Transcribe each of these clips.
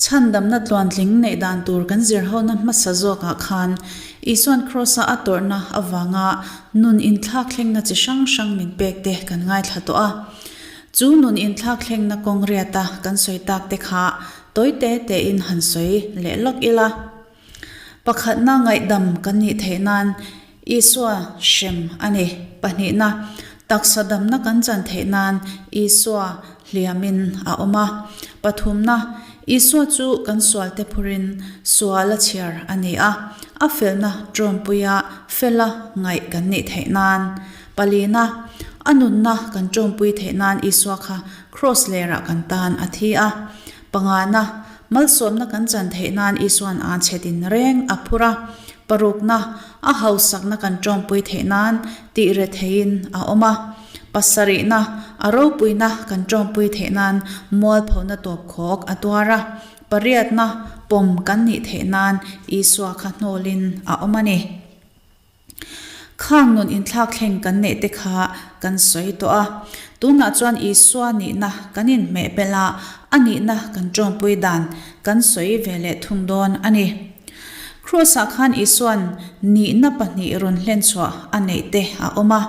Chhandamna tluantling neih dan tur kan zirhona hmasa zawkah khan Isuan Kraws-a a tawrhna avanga nun inthlakthlengna chi hrang hrang min pek te kan ngaithla tawh a. Chu nun inthlakthlengna kawng riata kan sawi tak te kha tawi te tein han sawi leh lawk ila. Pakhatna ngaihdam kan nih theih nan Isua hrem a ni. Pahnihna, taksa damna kan chan theih nan Isua hliamin a awm a. Pathumna, Isua chu kan sualte phurin sual a chhiar a ni a, a felna tawmpuia fela ngaih kan nih theih nan. Palina, a nunna kan tawmpui theih nan Isua kha kraws lerah kan tan a thi a. Pangana, malsawmna kan chan theih nan Isua'n aan chhe din reng a phur a, parukna, a hausakna kan tawmpui theih nan tih re theiin a awm a, pasarihna, a ropuina kan tawmpui theih nan mualphona tawpkhawk a tuar a, pariatna, pawm kan nih theih nan Isua kha hnawlin a awm a ni. Khang nun inthlak thleng kan neih te kha kan sawi tawh a. Tunah chuan Isua nihna kan inhmeh belh a, a nihna kan tawngpui dan kan sawi ve leh thung dawn a ni. Kraws-ah khan Isua'n nihna pahnih rawn hlenchhuah a neih te a awm a.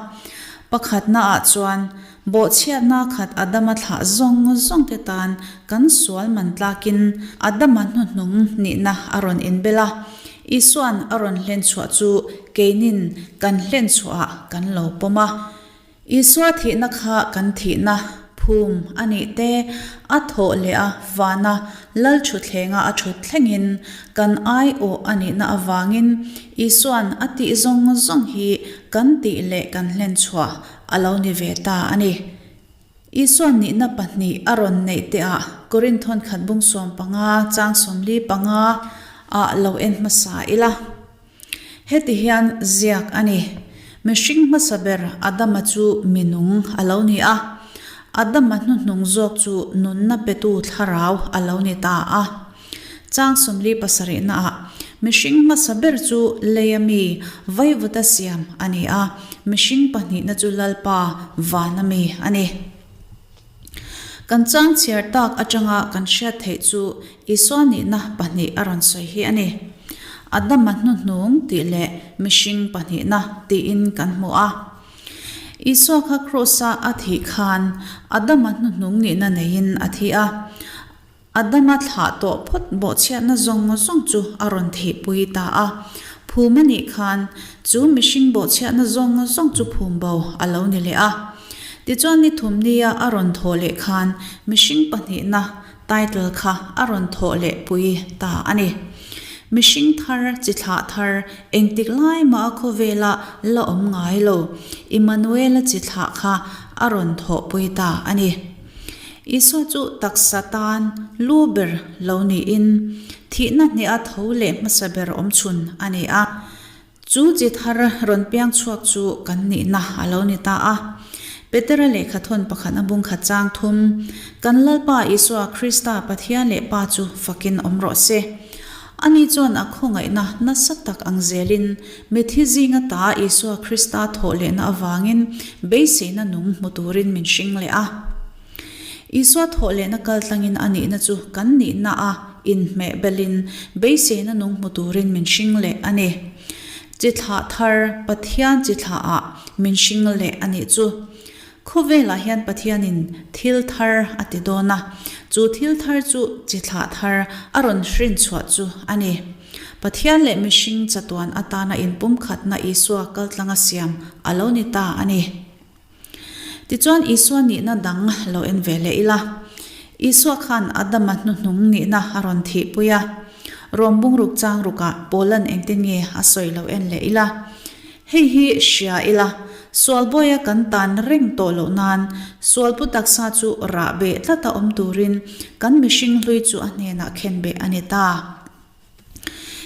Pakhatnaah chuan bawhchhiatna khat Adama thlah zawng zawng te tan kan sual man tlakin Adama hnuhnung nihna a rawn inbel a. Isua'n a rawn hlen chhuah chu keinin kan hlen chhuahah kan lo pawm a. Isua thihna kha kan thihna phum a nih te, a thawh leh a vana lal thuthlenga a thut thlengin kan aiawh a nihna avangin Isua'n a tih zawng zawng hi kan tih leh kan hlen chhuah a lo ni ve ta a ni. Isua'n nihna pahnih a rawn neih tehah Korinthon khat bung 15 chang 45 ah lo en hmasa ila. Heti hian ziak a ni, Mihring hmasa ber Adama chu mi nung a lo ni a, Adama hnuhnung zawk chu nunna petu thlarau a lo ni ta a. Chang 47 naah, Mihring hmasa ber chu leia mi vaivuta siam a ni a, mihring pahnihna chu Lalpa vana mi a ni. Kan chang chhiar tak atanga kan hriat theih chu Isua nihna pahnih a rawn sawi hi a ni. Adama hnuhnung tih leh mihring pahnihna tiin kan hmu a. Isua kha Kraws-a a thih khan Adama hnuhnung nihna neiin a thi a. Adama thlah tawh phawt bawhchhiatna zawng zawng chu a rawn thihpui ta a. Phum a nih khan chu mihring bawhchhiatna zawng zawng chu phum bo a lo ni leh a. Tichuan ni thum nia a rawn thawh leh khan mihring pahnihna title kha a rawn thawh leh pui ta a ni. Mihring thar, chi thlah thar, engtik lai mah a khawvela la awm ngai lo Immanuela chi thlah kha a rawn thawhpui ta a ni. Isua chu taksa tan lu ber lo niin, thihna hneha tho leh hmasa ber awm chhun a ni a. Chu chi thar rawn piang chhuak chu kan nihna a lo ni ta a. Petera lehkha thawn pakhat a bung khat chang thum, Kan Lalpa Isua Krista Pathian leh Pa chu fakin awm rawh se. Ani chuan a khawngaihna nasa tak ang zelin mithi zinga ta Isua Krista thawh lehna avangin beiseina nung hmu turin min hring leh a. Isua thawh lehna kal tlangin a nihna chu kan nihna a inhmeh belin beiseina nung hmu turin min hring leh a ni. Chi thlah thar Pathian chi thlahah min hring leh a nih chu. Khawvelah hian Pathianin thil thar a ti dawn a, chu thil thar chu chi thlah thar a rawn hrin chhuah chu a ni. Pathian leh mihring chatuan atana inpumkhatna Isua kaltlanga siam a lo ni ta a ni. Tichuan Isua nihna dang lo en ve leh ila. Isua khan Adama hnuhnung nihna a rawn thihpui a. Rom bungruk chang rukah Paula'n engtin nge a sawi lo en leh ila. Hei hi hria ila, sualbawia kan tan reng tawh loh nan sualpu taksa chu rah beh tlata awm turin kan mihring hlui chu a hnenah khen beh a ni ta.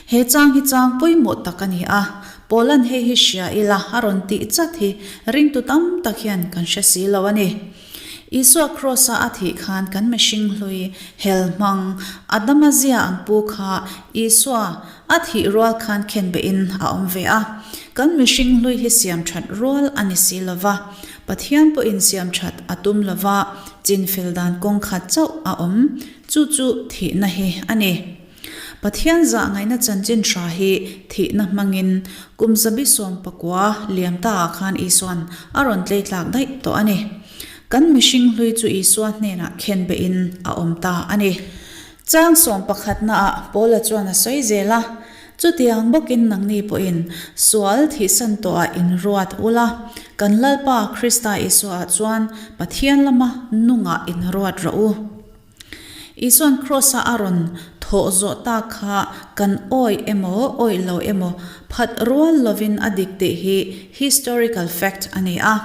He chang hi chang pawimawh tak a ni a, Paula'n hei hi hria ila a rawn tih chat hi ringtu tam tak hian kan hre si lo a ni. Isua Kraws-a a thih khan kan mihring hlui, hel hmang, Adama zia ang pu kha Isua a thih rual khan khen behin a awm ve a. Kan mihring hlui hi siam that rual a ni si lo va. Pathian pawhin siam that a tum lova, chinfel dan kawng khat chauh a awm, chu chu thihna hi a ni. Pathian zah ngaihna chanchin hra hi thihna hmangin kum zabi 19 liam taah khan Isua'n a rawn tleitlak daih tawh a ni. Kan mihring hlui chu Isua hnenah khen behin a awm ta a ni. Chang sawm pakhatnaah Paula chuan a sawi zel a, Chutiang bawkin nangni pawhin sual thihsan tawhah inruat ula, kan Lalpa Krista Isuaah chuan Pathian lama nungah inruat rawh u. Isua'n Kraws-a a rawn thawh zawh tak kha kan awih emaw awih lo emaw phat rual lovin a dik tih hi historical fact a ni a.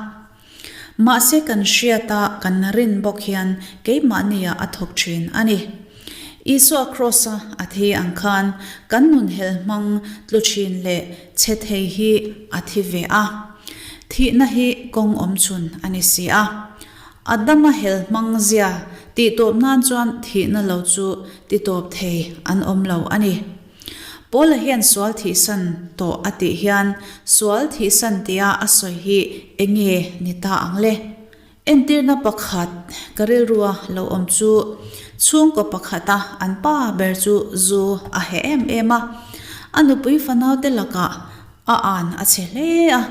Mahse kan hriata kan rin bawk hian keimahniah a thawk thin a ni. Isua Kraws-a a thi ang khan kan nun hel hmang tlu thin leh chhe thei hi a thi ve a. Thihna hi kawng awm chhun a ni si a. Adama hel hmang zia tihtawp nan chuan thihna lo chu titawp thei an awm lo a ni. Paula hian sual thihsan tawh a tih hian sual thihsan tia a sawi hi enge ni ta ang le? Entirna pakhat ka rilrua lo awm chu chhungkaw pakhata an pa ber chu zu a heh em em a, a nupui fanaute lakah a an a chhe hle a,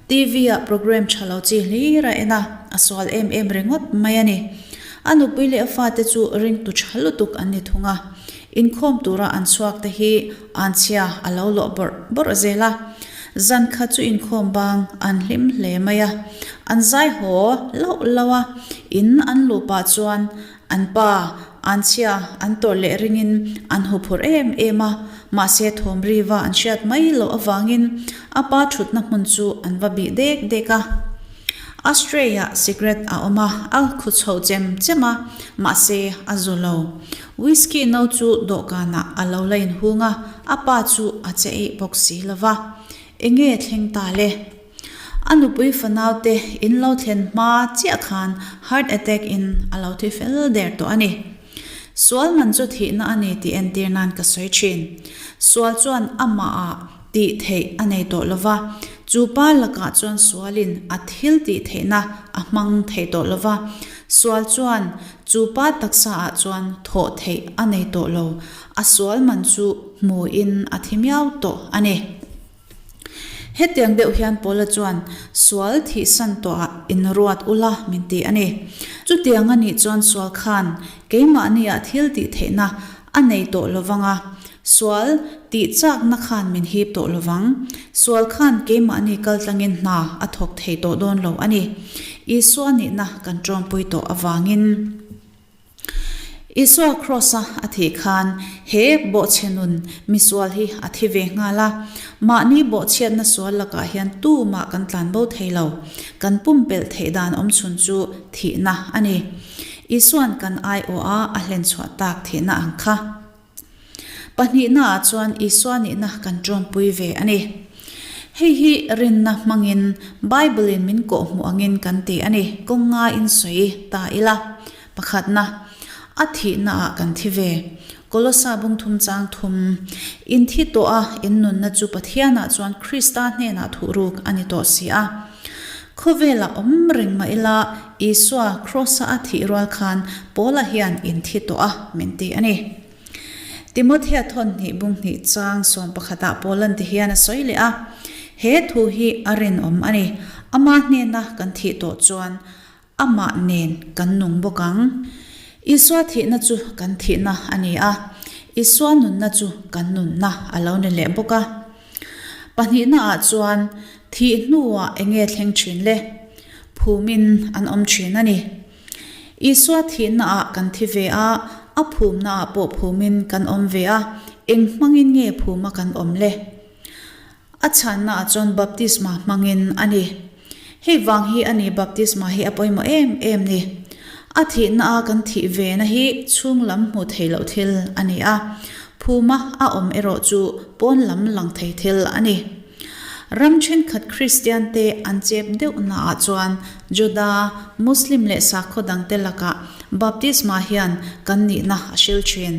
TV ah programme tha lo chi hlir a en a, a sual em em ringawt mai a ni. A nupui leh a fate chu ringtu tha lutuk an ni thung a, inkhawm tura an chhuak te hi anchhia a lo lawh bawrh bawrh zel a. Zan khat chu inkhawm bang an hlim hle mai a, an zai haw lauh lauh a, in an luh pah chuan An pa, anchhia, an tawrh leh ringin an huphurh em em a, mahse thawm riva an hriat mai loh avangin a pa thutna hmun chu an va bih dek dek a. Ashtray-ah cigarette a awm a, a khu chho chem chem a, mahse a zu lo. Whisky no chu dawhkanah a lo la inhung a, a pa chu a che eih bawk si lo va. Enge thleng ta le? A nupui fanaute in lo thlen hma chiah khan heart attack in a lo thi fel der tawh a ni. Sual man chu thihna a ni tih entir nan ka sawi thin. Sual chuan amah ah tih theih a nei tawh lova, chu pa lakah chuan sualin a thil tih theihna a hmang thei tawh lova, sual chuan chu pa taksa ah chuan thawh theih a nei tawh lo, a sual man chu hmuin a thi miau tawh a ni. Hetiang deuh hian Paula chuan, Sual thihsan tawhah inruat ula min ti a ni. Chutiang a nih chuan sual khan keimahniah thil tih theihna a nei tawh lo vang a, sual tih chakna khan min hip tawh lo vang. Sual khan keimahni kaltlangin hna a thawk thei tawh dawn lo a ni. Isua nihna kan tawngpui tawh avangin. Isua Kraws-a a thih khan he bawhchhe nun misual hi a thi ve nghal a. Mahni bawhchhiatna sual lakah hian tumah kan tlan bo thei lo. Kan pumpelh theih dan awm chhun chu thihna a ni. Isua'n kan aiawha a hlenchhuah tak thihna ang kha. Pahnihnaah chuan Isua nihna kan tawmpui ve a ni. Hei hi rinna hmangin Bible-in min kawhhmuh angin kan ti a ni. Kawng ngaiin sawi ta ila. Pakhatna, a thihnaah kan thi ve. Kolosa bungthum chang thum, In thi tawh a, in nunna chu Pathianah chuan Krista hnenah thuhruk a ni tawh si a. Khawvelah awm reng mah ila, Isua Kraws-a a thih rual khan Paula hian in thi tawh a min ti a ni. Timothea thawn hnih bung hnih chang sawm pakhatah Paula'n ti hian a sawi leh a, He thu hi a rinawm a ni. Ama hnena kan thih tawh chuan amah nen kan nung bawk ang. Isua thihna chu kan thihna a ni a, Isua nunna chu kan nunna a lo ni leh bawk a. Pahnihnaah chuan thih hnuah eng nge thleng thin le? Phumin an awm thin a ni. Isua thihnaah kan thi ve a, a phumnaah pawh phumin kan awm ve a, eng hmangin nge phuma kan awm le? A chhannaah chuan baptisma hmangin a ni. Hei vang hi a ni baptisma hi a pawimawh em em ni. A thihna a kan thih ve na hi chhung lam hmuh theih loh thil a ni a, phuma a awm erawh chu pawn lam lang thei thil a ni. Ram thenkhat Kristian te an chep deuh naah chuan Juda, Muslim leh sakhaw dangte lakah baptisma hian kan nihna a hril thin.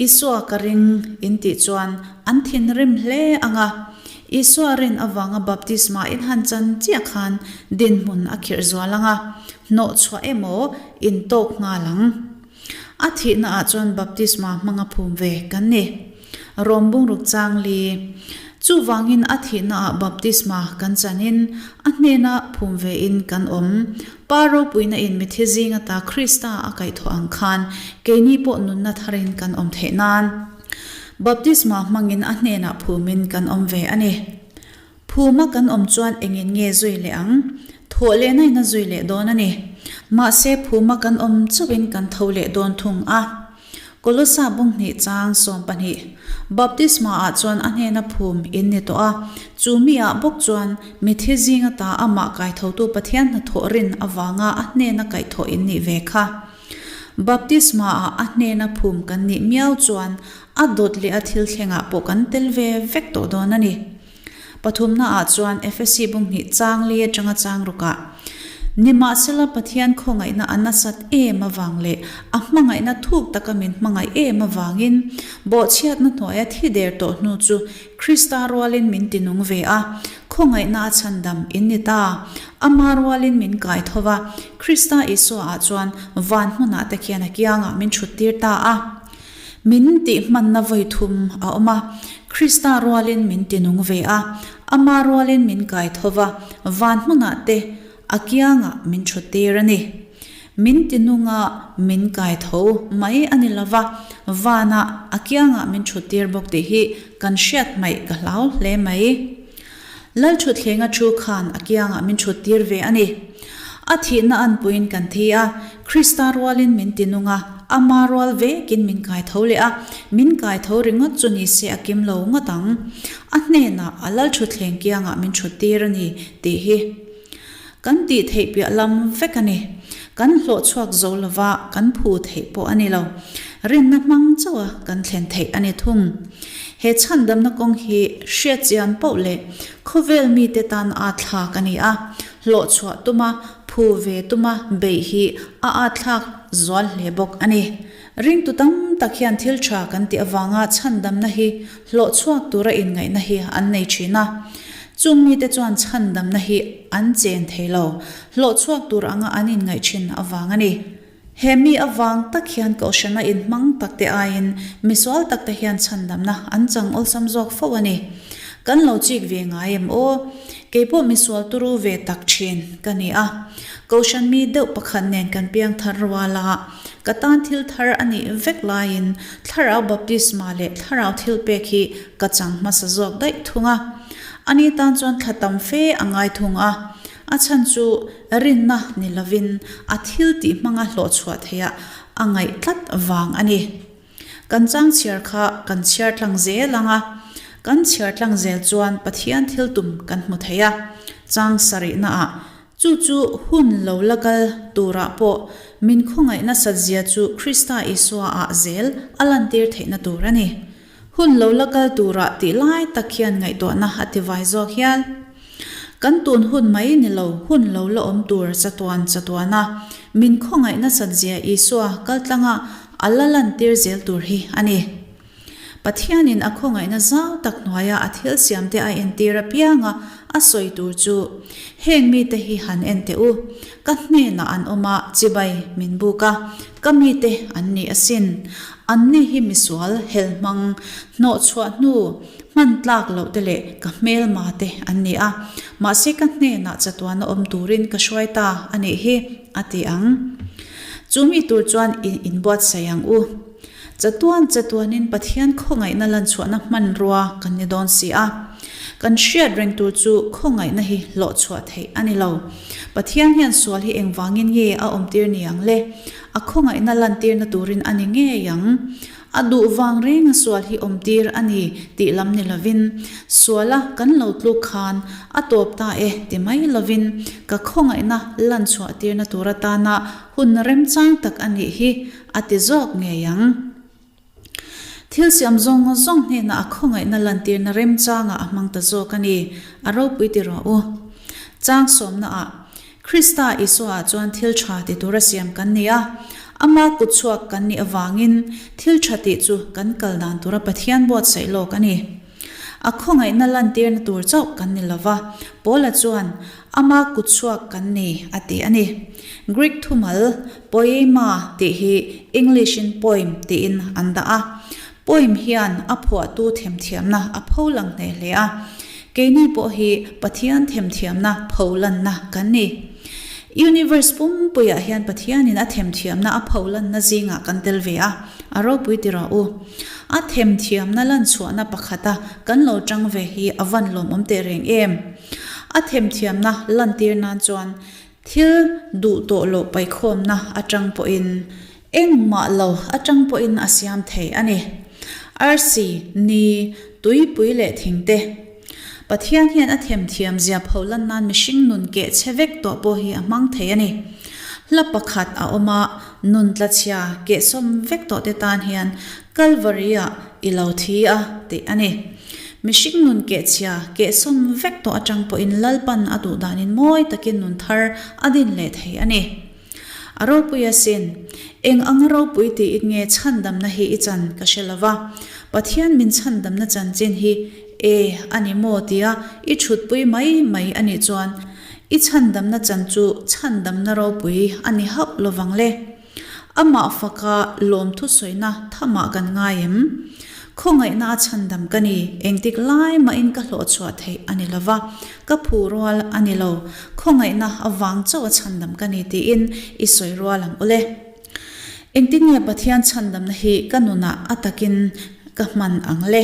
Isua ka ring in tih chuan an thinrim hle ang a. Isua rin avanga baptisma in han chan chiah khan dinhmun a khirh zual ang a, hnawhchhuah emaw in tawk nghal ang. A thihna ah chuan baptisma hmanga phum ve kan ni. Rom bungruk chang li. Chuvangin a thihna ah baptisma kan chanin a hnena phum ve in kan awm. Pa ropuina in mithi zing ata Krista a kaihthawh ang khan keini pawh nunna tharin kan awm theih nan baptisma hmangin a hnenah phumin kan awm ve a ni. Phuma kan awm chuan engin nge zui leh ang? Thawh lehna in a zui leh dawn a ni. Mahse phuma kan awm chauhin kan tho leh dawn thung a. Kolosa bung hnih chang 12, Baptisma ah chuan a hnena phum in ni tawh a, chu mi ah bawk chuan mithi zing ata amah kaithotu Pathian hnathawh rin avanga a hnena kaihthawh in nih ve kha. Baptisma ah a hnena phum kan nih miau chuan a dawt leh a thil thlengah pawh kan tel ve vek tawh dawn a ni. Pathumna ah chuan Efesi bung hnih chang li atanga chang rukah, Nimahsela Pathian khawngaihna a nasat em avang leh a hmangaihna thuk taka min hmangaih em avangin bawhchhiatna hnuaia thi der tawh hnu chu Krista rualin min tinung ve a, khawngaihna a chhandam in ni ta. Ama rualin min kai tho va, Krista Isua ah chuan van hmunah te khian a kiangah min thuttir ta a. Min tih hmanna vawi thum a awm a, Krista rualin min ti nung ve a, Ama rualin min kai tho va, van hmunah te a kiangah min thut tir a ni. Min ti nung a, min kai tho mai a ni lo va, vanah a kiangah min thut tir bawk tih hi kan hriat hmaih ka hlau hle mai. Lalthutthlenga thu khan a kiangah min thut tir ve a ni. A thihna anpuiin kan thi a, Krista rualin min ti nung a, ama rual vekin min kai tho leh a, min kai tho ringawt chu ni se a kim lo ngawt ang. A hnenah a Lalthutthleng kiangah min thut tir a ni tih hi kan tih theih piah lam vek a ni. Kan hlawh chhuak zo lova kan phu theih pawh a ni lo. Rinna hmang chauha kan thlen theih a ni thung. He chhandamna kawng hi hriatchian poh leh khawvel mite tan a thlak a ni a, hlawhchhuah tuma phu ve tuma beih hi a atthlak zual hle bawk a ni. Ringtu tam tak hian thil tha kan tih avanga chhandamna hi hlawhchhuak tura inngaihna hi an nei thin a. Chung mite chuan chhandamna hi an chen thei lo, hlawhchhuak tur anga an inngaih thin avang a ni. He mi avang tak hian Kohhrana inhmang takte aiin misual takte hian chhandamna an chang awlsam zawk fo a ni. Kan lo chik ve ngai em aw? Keipawh misual turu ve tak thin ka ni a. Kohhran mi deuh pakhat nen kan piang thar rual a, ka tan thil thar a nih vek laiin Thlarau baptisma leh Thlarau thilpek hi ka chang hmasa zawk daih thung a. Ani tan chuan thla tam fe a ngai thung a. A chhan chu rinna ni lovin a thil tih hmanga hlawhchhuah theihah a ngaih tlat vang a ni. Kan chang chhiar kha kan chhiar tlang zel ang a, kan chhiar tlang zel chuan Pathian thil tum kan hmu thei a. Chang sarihnaah chu chu hun lo la kal turah pawh min khawngaih nasat zia chu Krista Isua ah zel a lantir theihna tur a ni. Hun lo la kal turah tih lai tak hian ngaihtuahna a ti vai zawk hial. Kan tun hun mai ni lo, hun lo la awm tur chatuan chatuana min khawngaih nasat zia Isua kaltlanga a la lantir zel tur hi a ni. Pathianin a khawngaihna zau tak hnuaia a thil siamte a entir apianga a sawi tur chu, Heng mite hi han en teh u, ka hnenah an awm a, chibai min buk a, ka mite an ni asin. Anni hi misual, helhmang, hnawhchhuah hnu, hman tlak loh te leh ka hmelma te an ni a, mahse ka hnenah chatuana awm turin ka hruai ta a nih hi, a ti ang. Chu mi tur chuan i inbuatsaih ang u. Chatuan chatuanin Pathian khawngaihna lanchhuahna hmanrua kan ni dawn si a. Kan hriat reng tur chu khawngaihna hi hlawhchhuah theih a ni lo. Pathian hian sual hi engvangin nge a awmtir ni ang le? A khawngaihna lantirna turin a ni ngei ang. A duh vang renga sual hi awmtir a ni tih lam ni lovin, suala kan lo tluk khan a tawp ta e ti mai lovin ka khawngaihna lanchhuah tirna tur atana hun remchang tak a nih hi a ti zawk ngei ang. Thil siam zawng zawng hnenah a khawngaihna lantirna remchangah a hmang ta zawk a ni, a ropui ti rawh u. Chang sawmnaah Krista Isuaah chuan thil tha ti tura siam kan ni a, Ama kutchhuak kan nih avangin thil tha tih chu kan kal dan tura Pathian buatsaih lawk a ni. A khawngaihna lantirna tur chauh kan ni lo va, Paula chuan, Ama kutchhuak kan ni, a ti a ni. Greek thumal, poema tih hi English-in poem tiin an dah a. Poem hian a phuahtu themthiamna a pho lang hneh hle a. Keini pawh hi Pathian themthiamna pho lanna kan ni. Universe pumpuiah hian Pathianin a themthiamna a pho lanna zingah kan tel ve a, a ropui ti rawh u. A themthiamna lanchhuahna pakhata kan lo tang ve hi a van lawmawm teh reng em? A themthiamna lantir nan chuan thil duh tawh loh paikhawmna atang pawhin engmah lo atang pawhin a siam thei a ni. Arsi, ni, tuipui leh thingte. Pathian hian a themthiam zia pholan nan mihring nun keh chhe vek tawh pawh hi a hmang thei a ni. Hla pakhat a awm a, nun tlachhia keh sawm vek tawh te tan hian Kalvari-ah i lo thi a tih a ni. Mihring nun keh chhia keh sawm vek tawh atang pawhin Lalpan a duh danin mawi takin nun thar a din leh thei a ni. A ropui asin. Eng anga ropui tiin nge chhandamna hi i chan ka hre lova. Pathian min chhandamna chanchin hi e a ni maw tia i thutpui mai mai a nih chuan i chhandamna chan chu chhandamna ropui a ni hauh lovang le. Amah faka lawmthu sawina thamah kan ngai em? Khawngaihna a chhandam ka ni, engtik lai mahin ka hlawhchhuah theih a ni lova, ka phu rual a ni lo, khawngaihna avang chauh a chhandam ka ni tiin i sawi rual ang ule. Engtin nge Pathian chhandamna hi ka nunah a takin ka hman ang le?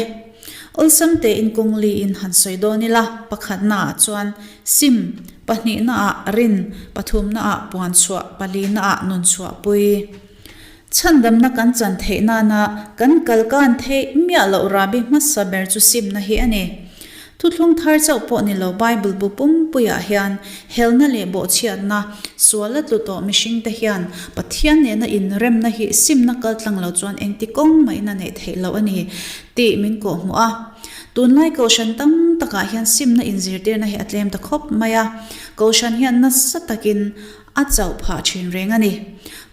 Awlsam tein kawng liin han sawi dawn ila, pakhatnaah chuan sim, pahnihnaah rin, pathumnaah puanchhuah, palinaah nunchhuahpui. Chhandamna kan chan theih nana kan kal kan theih miah loh rahbi hmasa ber chu simna hi a ni. Thuthlung thar chauh pawh ni lo Bible bu pumpuiah hian helna leh bawhchhiatna, suala tlu tawh mihringte hian Pathian nena inremna hi simna kal tlang lo chuan engti kawng mahin a neih theih loh a ni tih min kawhhmuh a. Tunlai Kohhran tam takah hian simna inzirtirna hi a tlem ta khawp mai a. Kohhran hian nasa takin A chauh phah thin reng a ni.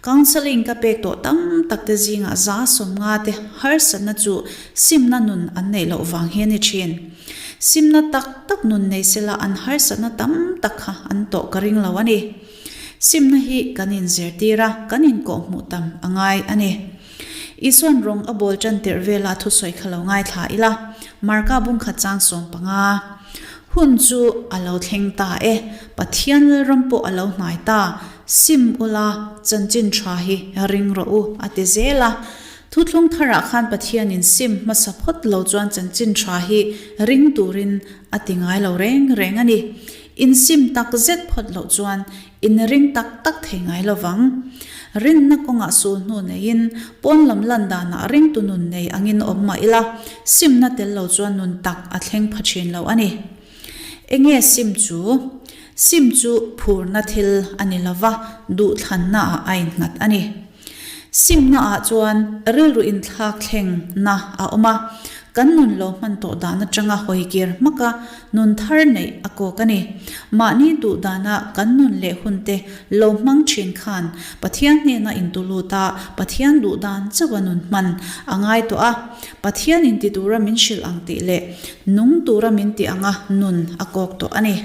Counselling ka pek tawh tam tak te zingah 150 te harsatna chu simna nun an neih loh vang hi a ni thin. Simna tak tak nun nei sela an harsatna tam tak kha an tawh ka ring lo a ni. Simna hi kan inzirtir a, kan inkawhhmuh tam a ngai a ni. Isuan rawng a bawl tan tirh vela thusawi kha lo ngaithla ila, Marka bungkhat chang 15. Hun chu a lo thleng ta e, Pathian Lalram pawh a lo hnai ta, sim ula chanchin tha hi ring rawh u, a ti zel a. Thuthlung tharah khan Pathianin sim hmasa phawt lo chuan chanchin tha hi ring turin a ti ngai lo reng reng a ni. In sim tak zet phawt loh chuan in ring tak tak thei ngai lo vang. Rinna kawngah sul hnu neiin pawn lam lan danah ringtu nun nei angin awm mah ila, simna tel lo chuan nun tak a thleng pha thin lo a ni. Enge sim chu? Sim chu phurna thil a ni lo va, duhthlannaah a innghat a ni. Simnaah chuan rilru inthlak thlengna a awm a, kan nun lo hman tawh dan atanga hawi kir hmaka nun thar neih a kawk a ni. Mahni duh dana kan nun leh hunte lo hmang thin khan Pathian hnena intulut a, Pathian duh dan chauha nun hman a ngai tawh a. Pathian inti tura min hrilh ang tih leh nung tura min tih anga nun a kawk tawh a ni.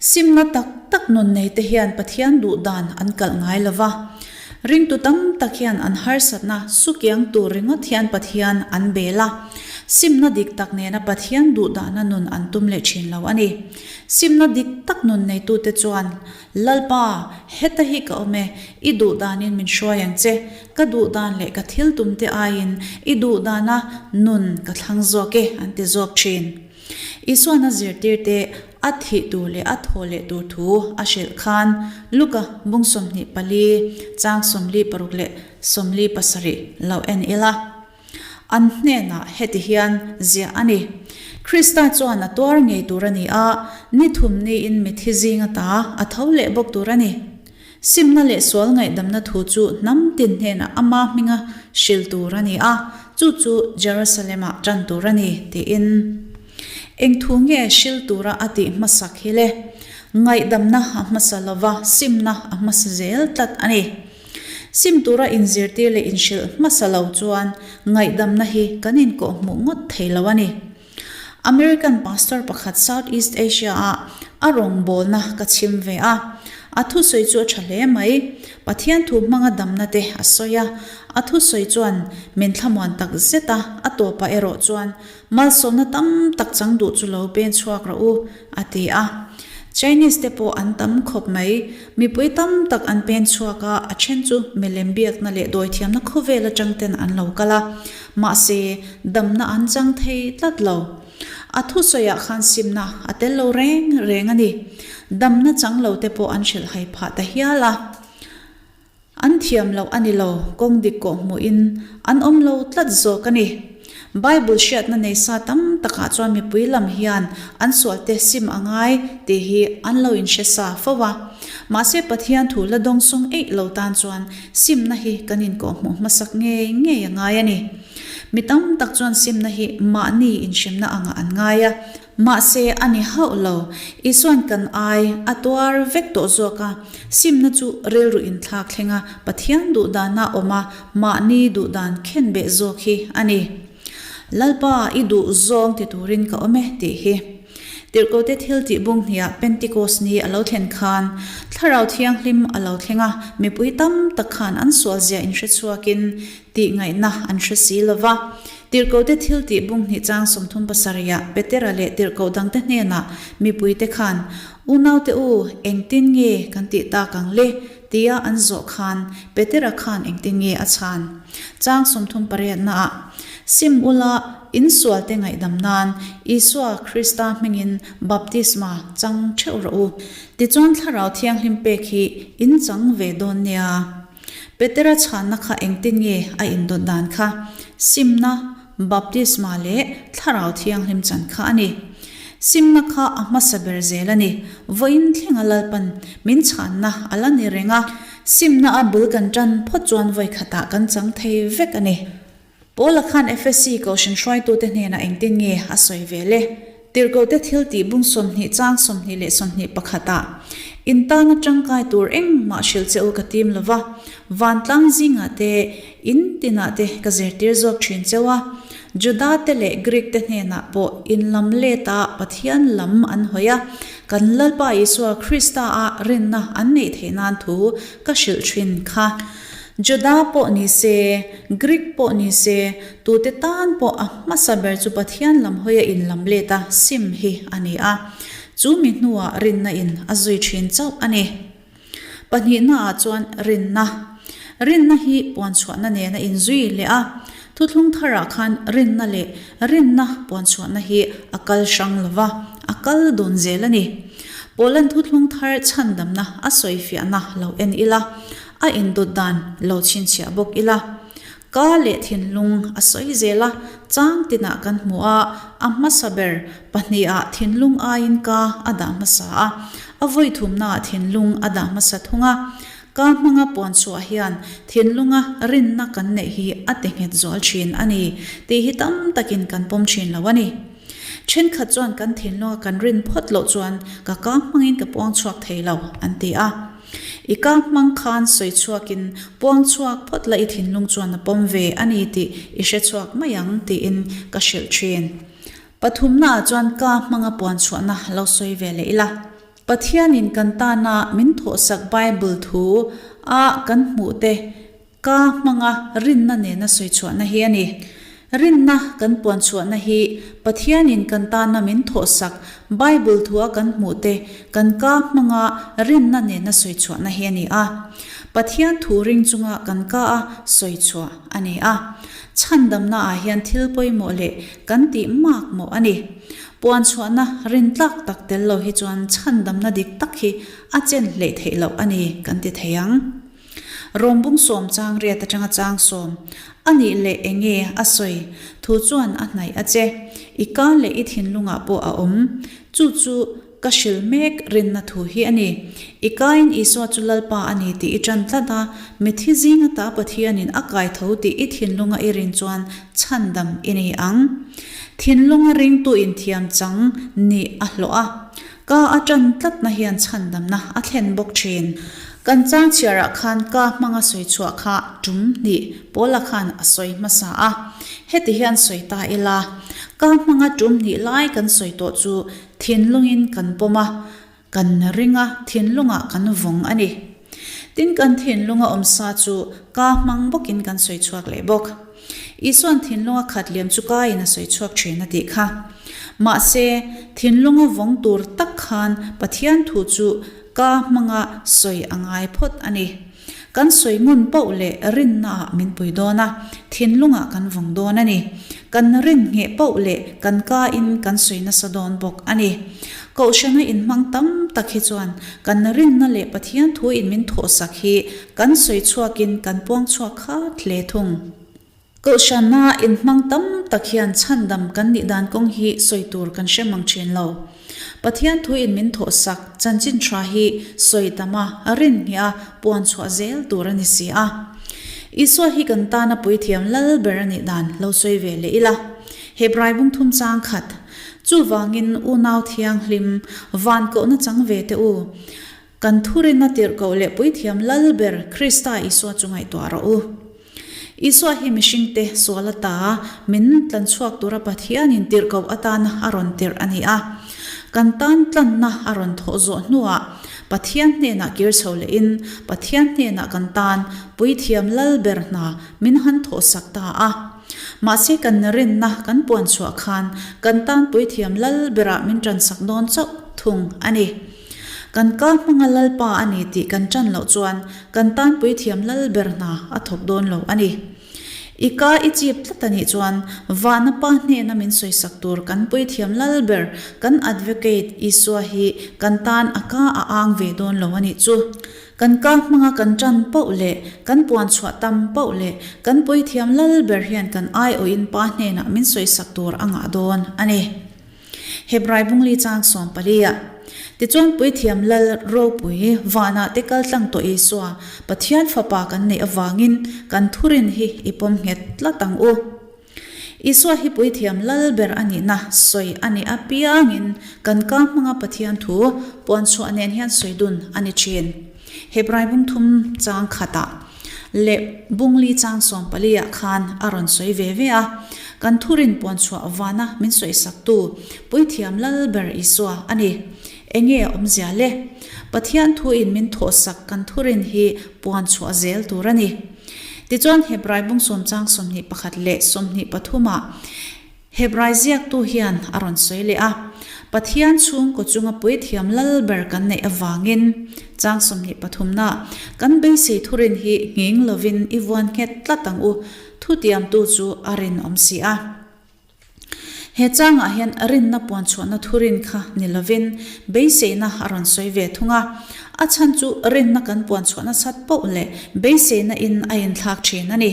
Simna tak tak nun nei te hian Pathian duh dan an kalh ngai lo va. Ringtu tam tak hian an harsatna sukiang tur ringawt hian Pathian an bel a. Simna dik tak nena Pathian duh dahna nun an tum leh thin lo a ni. Simna dik tak nun neitute chuan, Lalpa, heta hi ka awm e, i duh danin min hruai ang che, ka duh dan leh ka thil tumte aiin i duh dana nun ka thlang zawk e, an ti zawk thin. Isuan a zirtirte a thih tur leh a thaw leh tur thu a hrilh khan Luka bung 24 chang 46 leh 47 lo en ila. An hnenah heti hian ziah a ni, Krista chuan a tuar ngei tur a ni a, ni thum niin mithi zinga ta a tho leh bawk tur a ni. Simna leh sual ngaihdamna thu chu hnam tin hnenah ama hminga hril tur a ni a, chu chu Jerusalem-ah tan tur a ni, tiin. Eng thu nge hril tura a tih hmasak hi le? Ngaihdamna a hmasa lova, simna a hmasa zel tlat a ni. Sim tura inzirtir leh inhrilh hmasa lo chuan ngaihdamna hi kan inkawhhmuh ngawt thei lo a ni. American pastor pakhat South East Asia-a a rawngbawlna ka chhim ve a. A thusawi chu a tha hle mai. Pathian thu hmanga damna te a sawi a. A thusawi chuan min thlamuan tak zet a, a tawpah erawh chuan Malsawmna tam tak chang duh chu lo pen chhuak rawh u, a ti a. Chinese te pawh an tam khawp mai. Mipui tam tak an pen chhuak a, a then chu milem biakna leh dawithiamna khawvel atang ten an lo kal a. Mahse, damna an chang thei tlat lo. A thusawiah khan simna a tel lo reng reng a ni. Damna chang lo te pawh an hrilhhai phah ta hial a. An thiam loh a ni lo, kawng dik kawh hmuhin an awm lo tlat zawk a ni. Bible hriatna nei sa tam takah chuan mipui lam hian an sualte sim a ngai tih hi an lo inhre sa fo a. Mahse Pathian thu la dawngsawng eih lo tan chuan simna hi kan inkawhhmuh hmasak ngei ngei a ngai a ni. Mi tam tak chuan simna hi mahni inhremna angah an ngai a. Mahse, a ni hauh lo. Isuan kan ai a tuar vek tawh zawk a, simna chu rilru inthlak thlenga Pathian duhdana awm a, mahni duhdan khen beh zawk hi a ni. Lalpa, i duh zawng ti turin ka awm e, tih hi. Tirhkote thil tih bung hniah Pentikos ni a lo thlen khan, Thlarau Thianghlim a lo thleng a, mipui tam tak khan an sualzia inhre chhuakin tih ngaihna an hre si lo va. Tirhkohte thil tih bung hnih chang 37 ah Petera leh tirhkoh dangte hnenah mipuite khan, Unaute u, engtin nge kan tih tak ang le? tia an zawh khan Petera khan engtin nge a chhan? Chang 38 naah, Sim ula, in sualte ngaihdam nan Isua Krista hmingin baptisma chang theuh rawh u. Tichuan Thlarau Thianghlim pek hi in chang ve dawn nia. Petera chhanna kha engtin nge a indawt dan kha? Simna, baptisma leh Thlarau Thianghlim chan kha a ni. Simna kha a hmasa ber zel a ni. Vawiin thlenga Lalpan min chhanna a la ni reng a. Simna a bul kan tan phawt chuan vawikhatah kan chang thei vek a ni. Paula khan Efesi Kohhran hruaitute hnenah engtin nge a sawi ve le? Tirhkohte thil tih bung 20 chang 20 21 ah, In tana tangkai tur engmah hrilh che u ka tim lo va, vantlang zingah te, in tinah te ka zirtir zawk thin cheu a. Juda te leh Greek te hnenah pawh in lam let a Pathian lam an hawi a, kan Lalpa Isua Krista a rinna an neih theih nan thu ka hrilh thin kha. Juda pawh ni se, Greek pawh ni se, tute tan pawh a hmasa ber chu Pathian lam hawia inlam let a sim hi a ni a. Chu mi hnuah rinna in a zui thin chauh a ni. Pahnihna ah chuan rinna. Rinna hi puanchhuahna nen a inzui leh a. Thuthlung tharah khan rinna leh rinna puanchhuahna hi a kal hrang lo va, a kal dun zel a ni. Paula'n thuthlung thar chhandamna a sawifiahna lo en ila. A indawt dan lo chhinchhiah bawk ila. Ka leh thinlung a sawi zel a, chang tinah kan hmu a, a hmasa ber pahnihah thinlung aiin ka a dah hmasa a, a vawi thumnaah thinlung a dah hmasa thung a. Ka hmanga puan chhuah hian thinlunga rinna kan neih hi a ti nghet zual thin a ni tih hi tam takin kan pawm thin lo a ni. Thenkhat chuan kan thinlunga kan rin phawt loh chuan ka ka hmangin ka puang chhuak thei lo an ti a. I ka hmang khan sawi chhuakin puang chhuak phawt la i thinlung chuan a pawm ve a ni tih i hre chhuak mai ang tiin ka hrilh thin. Pathumnaah chuan ka hmanga puan chhuahna lo sawi ve leh ila. Pathianin kan tana min thawhsak Bible thu a kan hmuh te Ka hmanga rinna nena sawi chhuahna hi a ni. Rinna kan puan chhuahna hi Pathianin kan tana min thawhsak Bible thua kan hmuhte kan ka hmanga rinna nena sawi chhuahna hi a ni a. Pathian thu ring chunga kan ka a sawi chhuah a ni a. Chhandamnaah hian thil pawimawh leh kan tih makmawh a ni. Puan chhuahna rintlak tak tel lo hi chuan chhandamna dik tak hi a chen hleih theih loh a ni kan ti thei ang. Rawmbung sawm chang riat atanga chang sawm a nih leh enge a sawi thu chuan a hnaih a che. I ka leh i thinlungah pawh a awm. Chu chu ka hril mek rinna thu hi a ni. I kain Isua chu Lalpa a ni tih i ṭan tlat a, mithi zinga ta Pathianin a kai tho tih i thinlunga i rin chuan chhandam i ni ang. Thinlunga ringtu inthiam chang nih a hlawh a. Ka a ṭan tlatna hian chhandamna a thlen bawk ṭhin. Kan chang chhiarah khan ka hmanga sawi chhuah kha tum hnih Paula khan a sawi hmasa a. Heti hian sawi ta ila, ka hmanga tum hnih lai kan sawi tawh chu thinlungin kan pawm a, kan ring a, thinlungah kan vawng a ni. Tin, kan thinlunga awm sa chu ka hmang bawkin kan sawi chhuak leh bawk. Isua'n thinlunga khat liam chu kaiin a sawi chhuak thin a tih kha. Mahse, thinlunga vawng tur tak khan Pathian thu chu ka hmanga sawi a ngai phawt a ni. Kan sawi ngun poh leh rinnaah min pui dawn a, thinlungah kan vawng dawn a ni. Kan rin ngheh poh leh kan kain kan sawi nasa dawn bawk a ni. Kohhrana inhmang tam tak hi chuan kan rinna leh Pathian thuin min thawhsak hi kan sawi chhuakin kan puang chhuak khat hle thung. Kohhrana inhmang tam tak hian chhandam kan nih dan kawng hi sawi tur kan hre mang thin lo. Pathian thuin min thawhsak chanchin tha hi sawi tam a, rin ngheh a, puan chhuah zel tur a ni si a. Isua hi kan tana puithiam lal ber a nih dan lo sawi ve leh ila. Hebrai bungthum chang khat. Chuvangin unau thianghlim van kohna chang ve teh u. Kan thurinna tirhkoh leh puithiam lal ber Krista Isua chu ngaihtuah rawh u. Isua hi mihringte sual ata min tlanchhuak tura Pathianin tirhkoh atana a rawn tirh a ni a. Kan tan tlanna a rawn thawh zawh hnuah Pathian hnenah kir chho lehin Pathian hnenah kan tan puithiam lal ber hna min han thawhsak ta a. Mahse kan rinna kan puan chhuah khan kan tan puithiam lal berah min tansak dawn chauh thung a ni. Kan ka hmanga Lalpa a ni tih kan ṭan loh chuan kan tan puithiam lal ber hna a thawk dawn lo a ni. I ka i chip tlat a nih chuan Vana Pa hnena min sawisak tur kan puithiam lal ber kan advocate Isua hi kan tan a ka a ang ve dawn lo a nih chu. Kan ka hmanga kan ṭan poh leh kan puan chhuah tam poh leh kan puithiam lal ber hian kan aiawhin Pa hnenah min sawisak tur a ngah dawn a ni. Hebrai bungli chang 14 ah, Tichuan Puithiam Lal ropui vanah te kal tlang tawh Isua, Pathian Fapa kan neih avangin kan thurin hi i pawm nghet tlat ang u. Isua hi Puithiam Lal ber a nihna sawi a nih apiangin kan ka hmanga Pathian thu puanchhuah nen hian sawi dun a ni thin. Hebrai bung thum chang khatah leh bungli chang 14 ah khan a rawn sawi ve ve a, kan thurin puanchhuah vana min sawisaktu Puithiam Lal ber Isua a ni. Enge a awmzia le? Pathian thuin min thawhsak kan thurin hi puanchhuah zel tur a ni. Tichuan Hebrai bung sawm chang 21 leh 23 ah Hebrai ziaktu hian a rawn sawi leh a, Pathian chhungkaw chunga puithiam lal ber kan neih avangin, chang 23 na, kan beisei thurin hi nghing lovin i vuan nghet tlat ang u, thutiamtu chu a rinawm si a. He changah hian rinna puanchhuahna thurin kha ni lovin beiseina a rawn sawi ve thung a, a chhan chu rinna kan puanchhuahna sat poh leh beiseina in a inthlak thin a ni.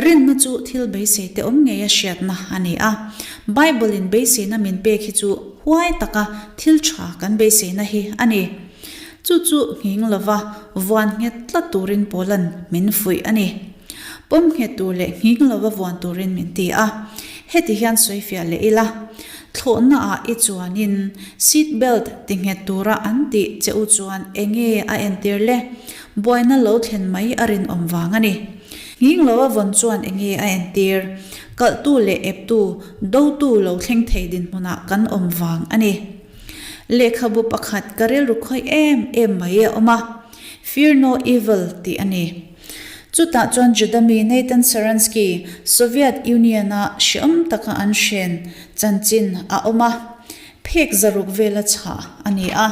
Rinna chu thil beisei te awm ngeia hriatna a ni a. Bible-in beiseina min pek hi chu huai taka thil tha kan beiseina hi a ni. Chu chu nghing lova vuan nghet tlat turin Paula'n min fuih a ni. Pawm nghet tur leh nghing lova vuan turin min ti a. Heti hian sawifiah leh ila, thlawhnaah i chuanin seat belt ti nghet tura an tih che u chuan enge a entir le? Buaina lo thlen mai a rinawm vang a ni. Nghing lo a vawn chuan enge a entir? Kalhtu leh eptu, dotu lo thleng thei dinhmunah kan awm vang a ni. Lehkhabu pakhat ka rilru khawih em em mai a awm a, Fear No Evil tih a ni. Chutah chuan Juda mi Nathan Sharansky, Soviet Union-a hreawm taka an hren chanchin a awm a, phek zaruk vela chhah a ni a.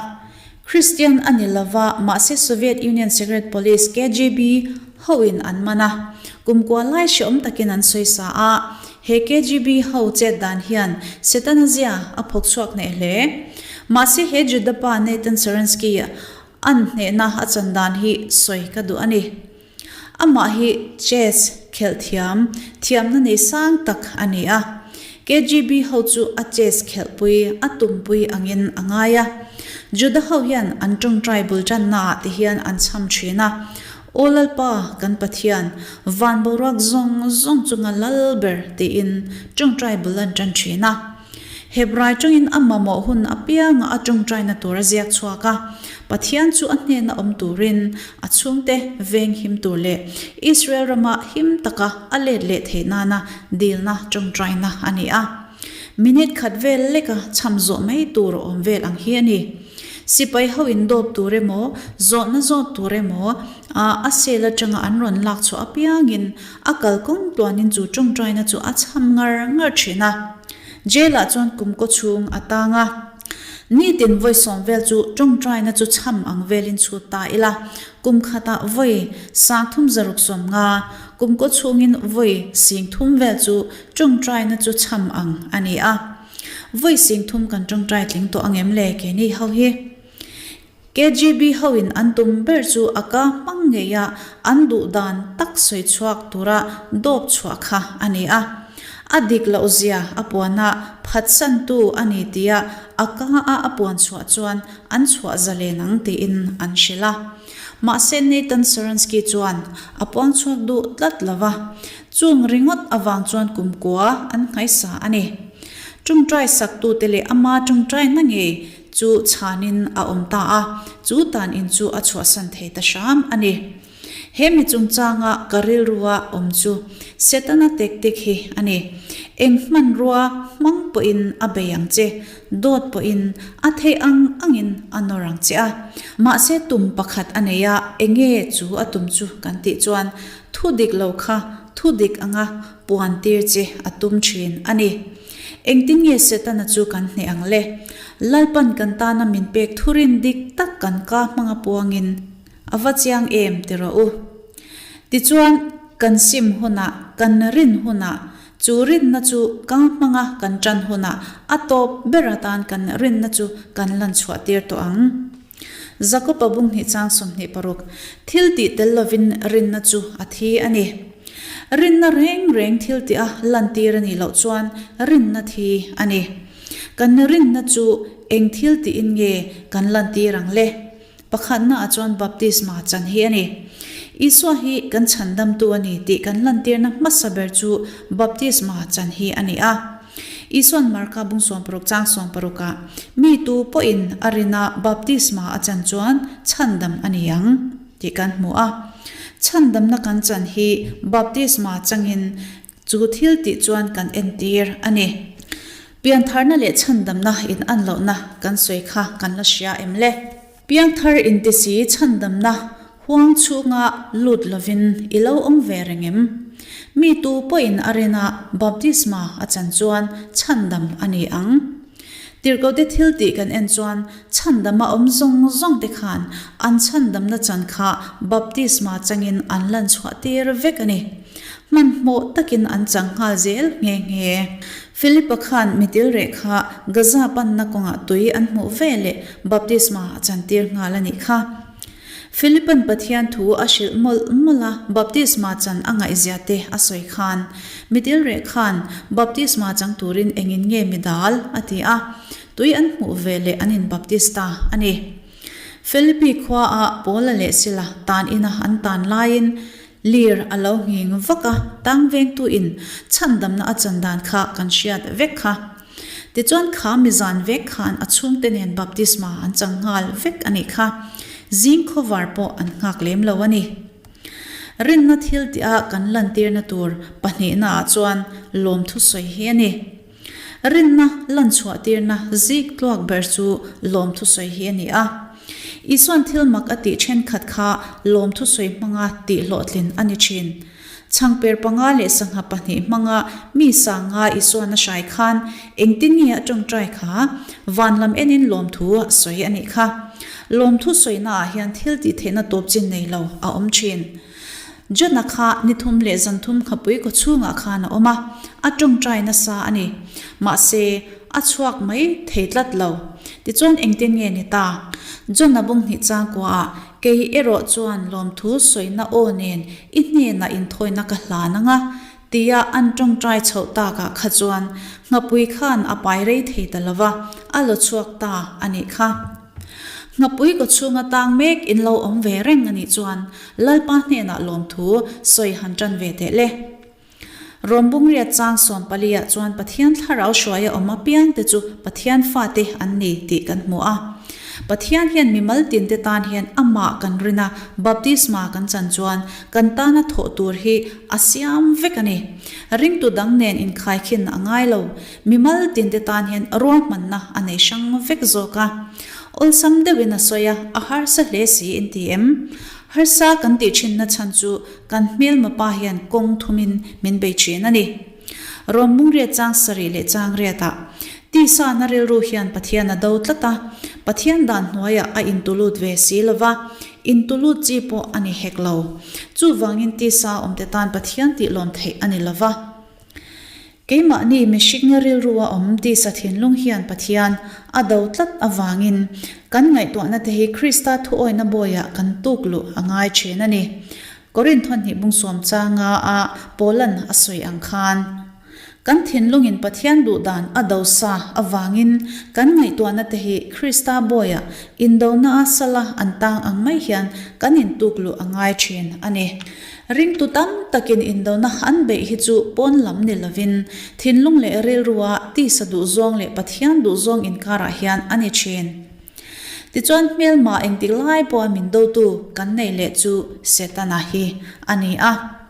Kristian a ni lova, mahse Soviet Union Secret Police, KGB, hoin an man a. Kum kua lai hreawm takin an sawi sa a. He KGB ho chet dan hian Setana zia a phawk chhuak hneh hle. Mahse he Juda pa Nathan Sharansky an hnehna a chan dan hi sawi ka duh a ni. Amah hi chess khelh thiam, thiamna nei sang tak a ni a. KGB ho chu a chess khelhpui a tumpui angin a ngai a. Juda ho hian an tawngtai bul tannaah te hian an chham thin a, Aw Lalpa, kan Pathian, van boruak zawng zawng chunga lal ber tiin tawngtai bul an tan thin a. Hebrai ṭawngin a mamawh hun apianga a ṭawngṭaina tur a ziak chhuak a. Pathian chu a hnena awm turin a chhungte veng him tur leh Israel rama him taka a let leh theih nana dilna ṭawngṭaina a ni a. Minute khat vel leka cham zawh mai tur awm vel ang hi a ni. Sipai ho in dawp tur emaw, zawhna zawt tur emaw, a cell atanga an rawn lak chhuah apiangin a kalkawng tluanin chu ṭawngṭaina chu a cham ngar ngar ṭhin a. Jail ah chuan kum kaw chhung a tang a. Nitin vawi sawm vel chu ṭawngṭaina chu cham ang velin chhut ta ila, kum khatah vawi 30 650, kum kaw chhungin vawi 3000 vel chu ṭawngṭaina chu cham ang a ni a. Vawi 3000 kan ṭawngṭai tling tawh angem le keini ho hi? KGB hoin an tum ber chu a ka hmang ngeia an duh dan tak sawi chhuak tura dawp chhuah kha a ni a. A dik loh zia a puana phatsantu a ni tia a ka a a puan chhuah chuan an chhuah zalen ang tiin an hrilh a. Mahse Nathan Sharansky chuan a puang chhuak duh tlat lo va, chung ringawt avang chuan kumkua an nghaisa a ni. Ṭawngṭai saktute leh ama ṭawngṭaina ngei Chu chhanin a awm ta a, chu tan in chu a chhuahsan thei ta hram a ni. He mi chungchanga ka rilrua awm chu Setana tactic hi a ni. Eng hmanrua hmang pawhin a bei ang che, dawt pawhin a theih ang angin a nawr ang che a. Mahse tum pakhat a nei a, enge chu a tum chu kan tih chuan thu dik lo kha thu dik anga puan tir che a tum thin a ni. Engtin nge Setana chu kan hneh ang le? Lalpan kan tana min pek thurin dik tak kan ka hmanga puangin a va chiang em ti rawh u. Tichuan, kan sim hunah, kan rin hunah, chu rinna chu ka hmanga kan tan hunah a tawp ber atan kan rinna chu kan lan chhuah tir tawh ang. Jakob-a bung hnih chang 26, Thil tih tel lovin rinna chu a thi a ni. Rinna reng reng thil tih a lantir a nih loh chuan rinna thi a ni. Kan rinna chu eng thil tihin nge kan lantir ang le? Pakhatnaah chuan baptisma chan hi a ni. Isua hi kan chhandamtu a ni tih kan lantirna hmasa ber chu baptisma chan hi a ni a. Isua'n Marka bung 60 chang 60 ah, Mi tu pawhin a rina baptisma a chan chuan chhandam a ni ang, tih kan hmu a. Chhandamna kan chan hi baptisma changin chu thil tih chuan kan entir a ni. Piantharna leh chhandamna in an lohna kan sawi kha kan la hria em le? Piangthar intisi chhandamna huang chhunga lut lovin i lo awm ve reng em? Mi tu pawhin a rina baptisma a chan chuan chhandam a ni ang. Tirhkohte thil tih kan en chuan chhandama awm zawng zawng te khan an chhandamna chan kha baptisma changin an lan chhuah tir vek a ni. Hmanhmawh takin an chang nghal zel nghe nghe. Philip-a khan mitil reh kha Gaza panna kawngah tui an hmuh ve leh baptisma a chantir nghal a nih kha. Philip-a'n Pathian thu a hrilh mawlh mawlh a, baptisma chan a ngaihzia te a sawi khan, mitil reh khan baptisma chang turin engin nge mi dal? a ti a, tui an hmuh ve leh an inbaptista a ni. Philippi khuaah Paula leh Sila tan ina an tan laiin Lir a lo nghing vak a, tang vengtuin chhandamna a chan dan kha kan hriat vek kha. Tichuan kha mi zan vek khan a chhungte nen baptisma an chang nghal vek a nih kha. Zing khawvar pawh an nghak lem lo a ni. Rinna thil tih a kan lantirna tur pahnihna ah chuan lawmthu sawi hi a ni. Rinna lan chhuahtirna zik tluak ber chu lawmthu sawi hi a ni a. Isua'n thil mak a tih thenkhat kha lawmthu sawi hmanga tih hlawhtlin a ni thin. Chhangper panga leh sangha pahnih hmanga mi sanga Isua'n a hrai khan engtin nge a tawngtai kha van lam enin lawmthu a sawi a nih kha. Lawmthu sawinaah hian thil tih theihna tawp chin nei lo a awm thin. John-a kha ni thum leh zan thum nghapui kaw chhungah khan a awm a, a tawngtai nasa a ni. Mahse, a chhuak mai thei tlat lo. Tichuan engtin nge ni ta? John-a bung hnih changkuaah, Kei erawh chuan lawmthu sawina aw nen i hnenah inthawina ka hlan ang a, tia an tawngtai chhoh takah kha chuan nghapui khan a pai rei thei ta lo va, a la chhuak ta a nih kha. Nghapui kaw chhunga tang mek in lo awm ve reng a nih chuan Lalpa hnenah lawmthu sawi han tan ve teh le. Rom bungriat chang sawmpali ah chuan Pathian thlarau hruaia awm apiangte chu Pathian fate an ni tih kan hmu a. Pathian hian mimal tinte tan hian amah kan rin a, baptisma kan chan chuan kan tana thawh tur hi a siam vek a ni. Ringtu dang nen inkhaikhin a ngai lo. Mimal tinte tan hian ruahmanna a nei hrang vek zawk a. Awlsam deuhin a sawi a, a harsa hle si inti em? Harsa kan tih thinna chhan chu Kan hmelma pa hian kawng thumin min bei thin a ni. Rom mungriat chang sarih leh chang riatah tisa na rilru hian Pathian a do tlat a, Pathian dan hnuaiah a intulut ve si lo va, intulut chi pawh a ni hek lo. Chuvangin tisa awmte tan Pathian tihlawm theih a ni lo va. Keimahni mihring rilrua awm tisa thinlung hian Pathian a do tlat avangin kan ngaihtuahna te hi Krista thuawina bawiah kan tuk luh a ngai thin a ni. Korinth hnih bungsawm changa a Paulan a sawi ang khan, Kan thinlungin Pathian duhdan a do sa avangin kan ngaihtuahna te hi Krista bawiah indona a sala an tang ang mai hian kan intuk luh a ngai thin a ni. Ringtu tam takin indona an beih hi chu pawn lam ni lovin thinlung leh rilrua tisa duhzawng leh Pathian duhzawng inkarah hian a ni thin. Tichuan hmelma engtik lai pawha min dotu kan neih leh chu Setana hi a ni a.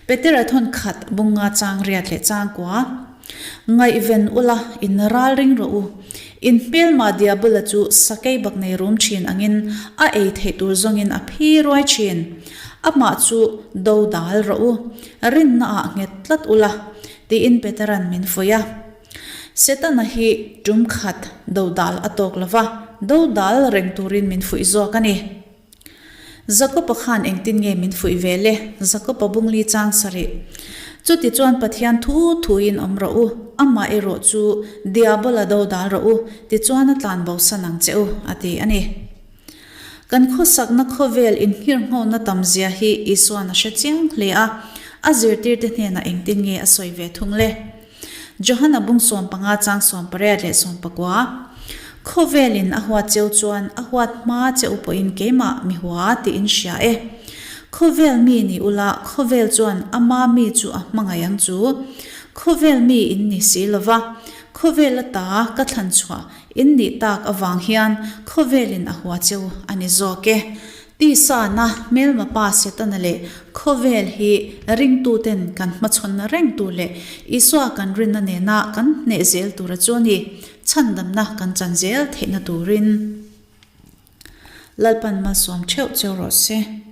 Petera thawn khat bunga chang riat leh chang kua. Ngaihven ula, in ralring rawh u. In hmelma Diabola chu sakei bak nei rum thin angin a ei theih tur zawngin a phi ruai thin. Amah chu do dal rawh u, rinnaah nghet tlat ula, tiin Petera'n min fuih a. Setana hi tum khat do dal a tawk lo va, do dal reng turin min fuih zawk a ni. Jakob-a khan engtin nge min fuih ve le? Jakob-a bungli chang sarih. Chuti chuan Pathian thu thuin awm rawh u, amah erawh chu Diabola do dal rawh u, tichuan a tlan bosan ang che u, a ti a ni. Kan khawsakna khawvel inhirnghawna tam zia hi Isua'n a hre chiang hle a, a zirtirte hnenah engtin nge a sawi ve thung le? Johana bung 15 chang 18 leh 19. Khawvelin a huat cheu chuan a huat hma che u pawhin keimah mi hua tiin hria e. Khawvel mi ni ula khawvel chuan ama mi chu a hmangaih ang chu. Khawvel mi in ni si lova, khawvel ata ka thlan chhuah in nih tak avang hian khawvelin a hua cheu a ni zawk e. Tisana hmelma pa Setana leh khawvel hi ringtuten kan hmachhawn reng tur leh Isua kan rinna nena kan hneh zel tura chu a ni, chhandamna kan chan zel theihna turin Lalpan malsawm theuh cheu rawh se.